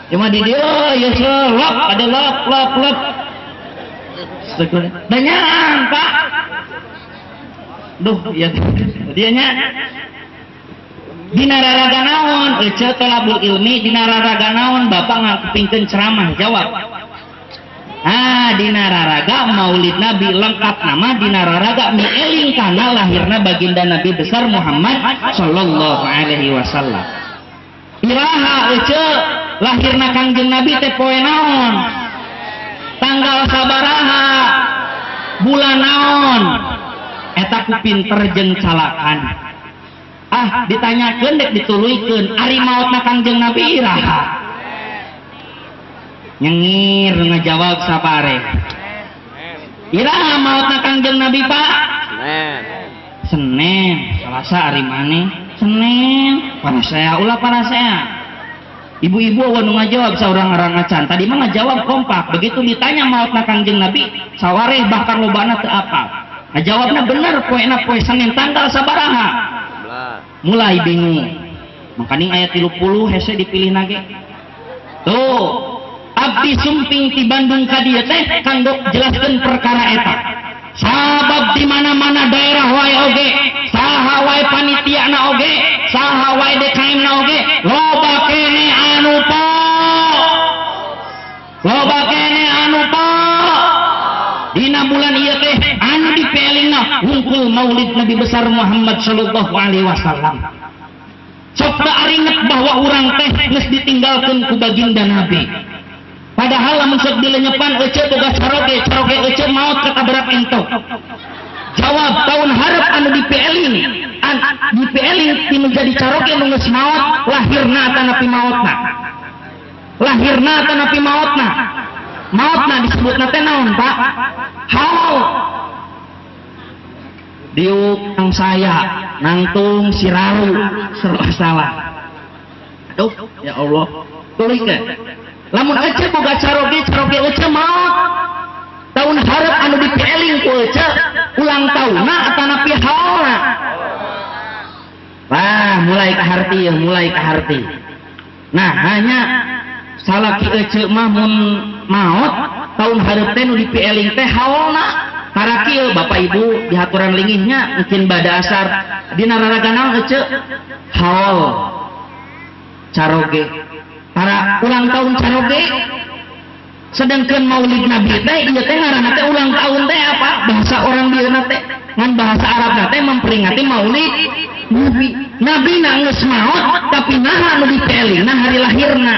Cuma di dia ya lop ada lop lop lop. Banyak Pak. Duh ya dianya. Dina raraga naon ece tolabul ilmi dina raraga naon bapak ngakupingkeun ceramah jawab. Ah dina raraga Maulid Nabi lengkap nama dina raraga mieling kana lahirna baginda Nabi besar Muhammad sallallahu alaihi wasallam. Iraha ece lahirna Kangjeng Nabi teh poe naon? Tanggal sabaraha? Bulan naon? Eta ku pinter jeung calakan. Ah ditanyakeun dek dituluykeun ari maotna Kangjeng Nabi iraha? Nyengir ngajawab sapare. Iraha maotna Kangjeng Nabi Pak? Senin. Senin, Selasa ari maneh? Senin, parasea ulah parasea. Ibu-ibu anu ngajawab saurang ngarangacan. Tadi mah ngajawab kompak. Begitu ditanya maotna Kangjeng Nabi, sawareh bahkan lobana teu apal. Ngajawabna bener poena poe Senin tanggal sabaraha? Mulai bingung. Makaning ayat 30 hese dipilih nage. Tuh, abdi sumping ti Bandung ka dieu teh kanggo jelaskeun perkara eta. Sabab di mana-mana daerah wae oge, saha wae panitiana oge, saha wae DKM na oge, loba kene anu po. Loba kene anu po. Dina bulan ieu teh anu dipelingna wungkul Maulid Nabi besar Muhammad sallallahu alaihi wasallam. Sok teu aringet bahwa urang teh geus ditinggalkeun ku baginda Nabi. Padahal lamun sok dilenyepan ece boga caroge, caroge ece maot katabrak entok. Jawab tahun harap anu dipieling, an dipieling ti menjadi caroge nu geus maot lahirna atanapi maotna. Lahirna atanapi maotna. Maotna disebutna teh naon, Pak? Haul. Diuk nang saya, nangtung siraru, serba salah. Aduh, ya Allah. Tuluykeun. Lamun ece boga caroge, caroge ece maot. Tahun harap anu dipieling ku ece ulang tahunna atanapi haulna. Wah, mulai kaharti ya, mulai kaharti. Nah, hanya salaki ece mah mun maot tahun hareup teh nu dipieling teh haulna. Karakil Bapak Ibu di haturan lingihnya mungkin bada asar dina raraga naon ece haul caroge. Para ulang tahun caroge. Sedangkan Maulid Nabi teh ieu teh ngaranna teh ulang tahun teh apa? Bahasa orang dieuna teh ngan bahasa Arab teh memperingati Maulid Nabi. Nabi na geus maot tapi naha nu dipelingna hari lahirna.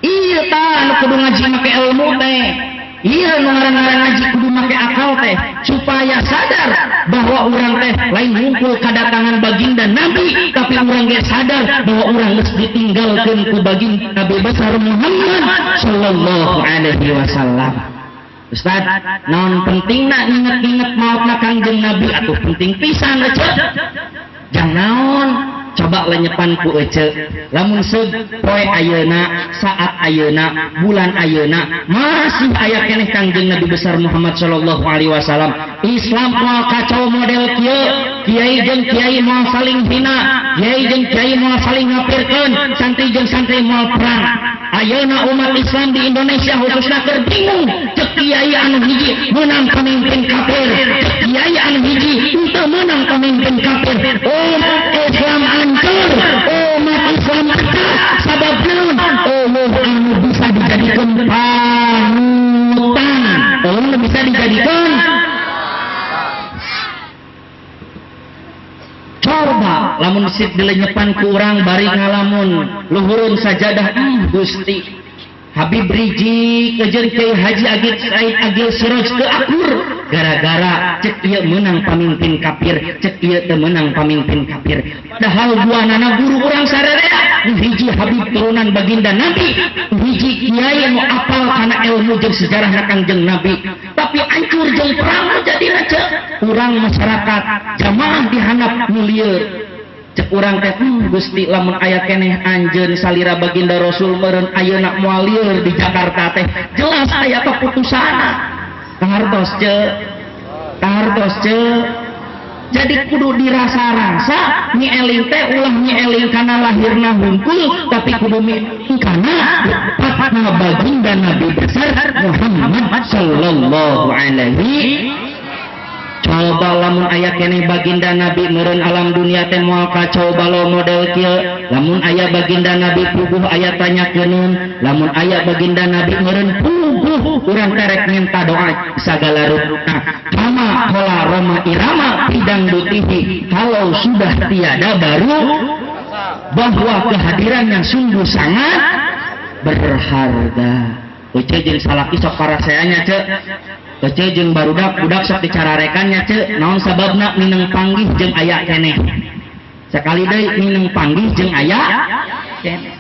Ieu tah anu kudu ngaji make ilmu teh. Ieu nu ngaran-ngaran ngaji kudu make akal teh supaya sadar bahwa urang teh lain ngumpul kadatangan baginda Nabi tapi urang ge sadar bahwa urang geus ditinggalkeun ku baginda Nabi besar Muhammad sallallahu alaihi wasallam. Ustaz, naon pentingna nginget-nginget maotna Kangjeng Nabi atuh penting pisan ece. Jang naon? Coba lenyepan ku ece. Lamun seug poe ayeuna, saat ayeuna, bulan ayeuna masih aya keneh Kangjeng Nabi besar Muhammad sallallahu alaihi wasallam. Islam moal kacau model kieu, kiai jeung kiai moal saling hina, kiai jeung kiai moal saling ngapirkeun, santri jeung santri moal perang. Ayeuna umat Islam di Indonesia khususna keur bingung, cek kiai anu hiji meunang pemimpin kafir, cek kiai anu hiji teu meunang pemimpin kafir. Umat Islam hancur, umat Islam pecah, sabab naon? Allah anu bisa dijadikan panutan, Allah bisa dijadikan. Coba lamun sit dilenyepan ku urang bari ngalamun luhureun sajadah Gusti Habib Rizieq jeung Kiai Haji Agil Said Agil Siroj teu akur gara-gara cek ieu meunang pamimpin kafir, cek ieu teu meunang pamimpin kafir. Padahal duanana guru urang sararea, nu hiji Habib turunan baginda Nabi, nu hiji kiai nu apal kana ilmu jeung sejarahna Kangjeng Nabi. Tapi hancur jeung perang jadina cek urang masyarakat jamaah dihandap nu lieur. Cek urang teh Gusti lamun aya keneh anjeun salira baginda Rasul meureun ayeuna moal lieur di Jakarta teh jelas aya keputusanna. Kahartos cek, kahartos cek. Jadi kudu dirasa-rasa nyeeling teh ulah nyeeling kana lahirna hungkul, tapi kudu mieling kana wafatna baginda Nabi besar Muhammad sallallahu alaihi. Coba lamun aya keneh baginda Nabi, meureun alam dunia teh moal kacau balau model kieu. Lamun aya baginda Nabi, puguh aya tanyakeunun. Lamun aya baginda Nabi, meureun puguh urang terek minta doa sagala rupa. Kama qala Rhoma Irama fi dangdutihi, kalau sudah tiada baru bahwa kehadirannya sungguh sangat berharga. Ece jeung salaki sok paraseanya, Cek. Ece jeung barudak budak sok dicararekannya, Cek. Naon sababna? Mineng panggih jeung aya keneh. Sekali deui, mineng panggih jeung aya keneh.